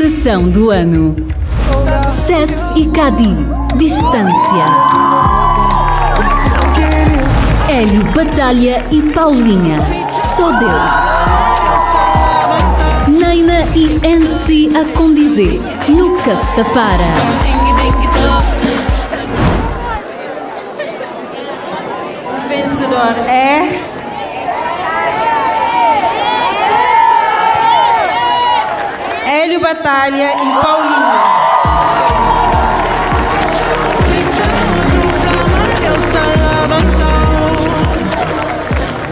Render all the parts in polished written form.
Colaboração do Ano. Sesf e Cadi, Distância. Hélio Batalha e Paulinha, Só Deus. Naina e MC a Condizer, no Castapara. O vencedor é. Hélio Batalha e Paulinha.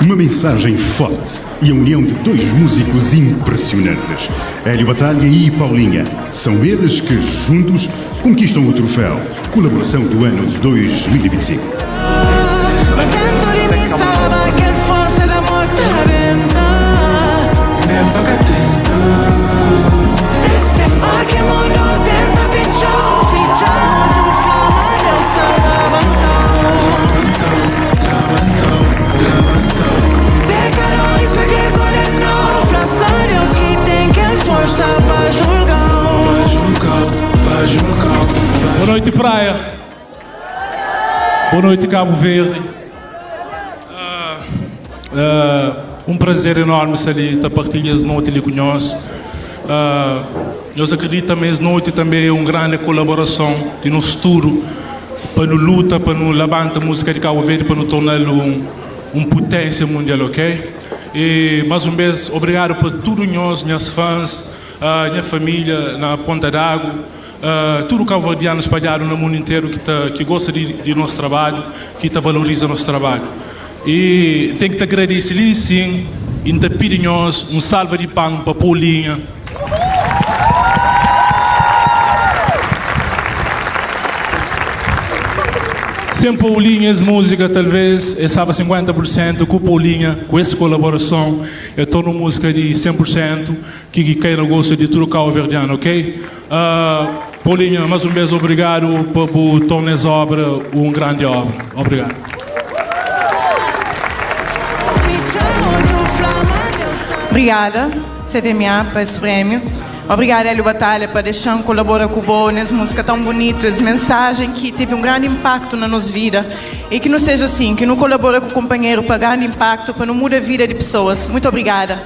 Uma mensagem forte e a união de dois músicos impressionantes, Hélio Batalha e Paulinha. São eles que, juntos, conquistam o troféu Colaboração do Ano 2025. Boa noite, Praia. Boa noite, Cabo Verde. Uh, uh, um prazer enorme estar ali, estar partilhando essa noite ali com nós. Uh, nós acreditamos que essa noite também é uma grande colaboração de nosso tudo para nos luta, para nos levantar a música de Cabo Verde, para nos torná-lo um, um potência mundial, ok? E mais uma vez, obrigado por tudo nós, minhas fãs, uh, minha família na Ponta d'Água, uh, tudo cabo-verdiano espalhado no mundo inteiro que, tá, que gosta de, de nosso trabalho, que tá valoriza nosso trabalho. E tem que te agradecer sim, e te pedir nós um salva de pão para Paulinha. Sem Paulinha, essa música talvez estava 50%, com Paulinha, com essa colaboração, eu estou numa música de 100% que, que cai no gosto de tudo cabo-verdiano, ok? Uh, Paulinha, mais uma vez, obrigado por, por tornar essa obra uma grande obra. Obrigado. Obrigada, CVMA, por esse prêmio. Obrigada, Hélio Batalha, por deixar colaborar com o Bo nessa música tão bonita, essa mensagem que teve um grande impacto na nossa vida. E que não seja assim, que não colabora com o companheiro para grande impacto, para não mudar a vida de pessoas. Muito obrigada.